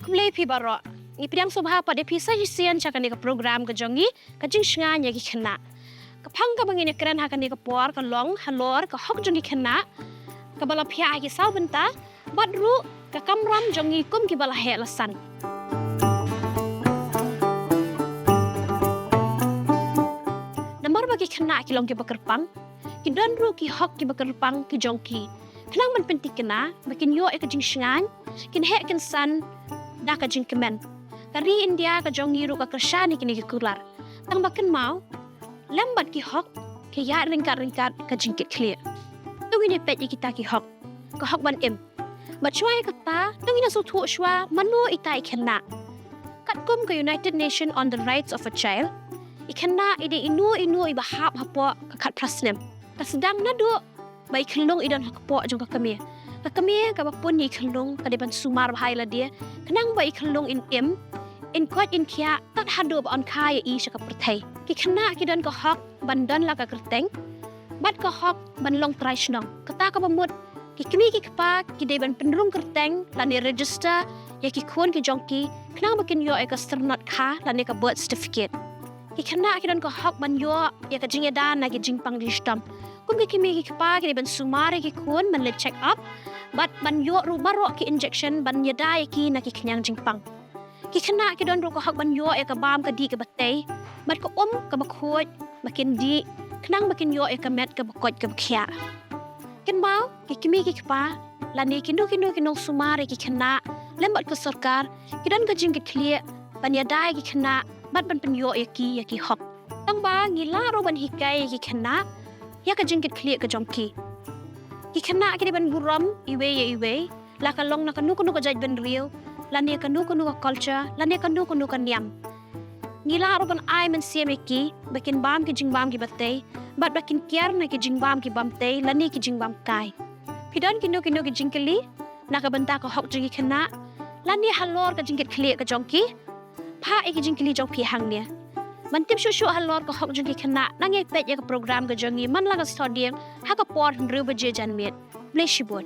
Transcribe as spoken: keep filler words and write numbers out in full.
Khublei phi baroh. Ngi pdiang sngewbha pat ïa phi sa shisien sha kane ka program ka jong ngi, ka jingsngewsih ïa ki khynnah. Ka phang kaba ngin ïakren ha kane ka por ka long halor ka hok jong ki khynnah kaba la phiah ha ki saw bynta, bad ruh ka kamram jong ngi kum kiba la heh la san. Namar ba ki khynnah ki long kiba kyrpang, ki don ruh ki hok kiba kyrpang ki jong ki. Khnang ban pyntikna ba kin ïoh ïa ka jingsngewsih, kin heh kin san da ka jingkmen. Ka ri India ka jong ngi ruh ka kyrshan ïa kine ki kular. Tang ba kynmaw, lem bad ki hok, ki ïaid ryngkat ryngkat ka jingkitkhlieh. To ngin ïa peit ïa kita ki hok. Ka hok ban im. Bad shuwa ïa kata, to ngin ïa sngewthuh shuwa mano ita i khynnah. Katkum ka United Nations on the Rights of a Child, i khynnah i dei ino ino iba hap hapoh ka khatphra snem. Ka sdang naduh ba i khyllung i don ha kpoh jong ka kmie. Ka kmie kaba pun ïa i khyllung ka dei ban sumar bha ïa lade, khnang ba i khyllung in im, in koit in khiah, tad haduh ba yn kha ïa i sha ka pyrthei. Ki khynnah ki don ka hok ban don la ka kyrteng, bad ka hok ban long trai shnong. Kata kaba mut, ki kmie ki kpa ki dei ban pynrung kyrteng lane register ïa ki khun ki jong ki, khnang ba kin ïoh ïa ka syrnod kha lane ka birth certificate. Ki khynnah ki don ka hok ban ïoh ïa ka jingïada na ki jingpang jingshitom. Kum ki kmie ki kpa ki dei ban sumar ïa ki khun ban leit check up, bad ban ïoh ruh baroh ki injection ban ïada ïa ki na ki khñiang jingpang. Ki khynnah ki don ruh ka hok ban ïoh ïa ka bam ka dih kaba tei, bad ka um kaba khuid, ba kin dih, khnang ba kin ïoh ïa ka met kaba koit kaba khiah. Kynmaw, ki kmie ki kpa, lane kino kino ki nongsumar ïa ki khynnah, lem bad ka sorkar, ki don ka jingkitkhlieh ban ïada ïa ki khynnah, bad ban pynïoh ïa ki ïa ki hok. Tang ba ngi lah ruh ban hikai ïa ki khynnah ïa ka jingkitkhlieh ka jong ki. Ki khynnah ki dei ban burom iwei ïa iwei, la ka long na kano kano ka jaitbynriew, lane kano kano ka culture, lane kano kano ka niam. Ngi lah ruh ban ai mynsiem ïa ki ba kin bam ki jingbam kiba tei, bad ba kin kiar na ki jingbam ki bym tei lane ki jingbam kai. Phi don kino kino ki jingkylli na ka bynta ka hok jong ki khynnah, lane halor ka jingkitkhlieh ka jong ki, phah ïa ki jingkylli jong phi hangne. Ban tip shuh shuh halor ka hok jong ki khynnah, nang ïa peit ïa ka program ka jong ngi man la ka step dieng ha ka por hynriew baje janmiet. Khublei shibun.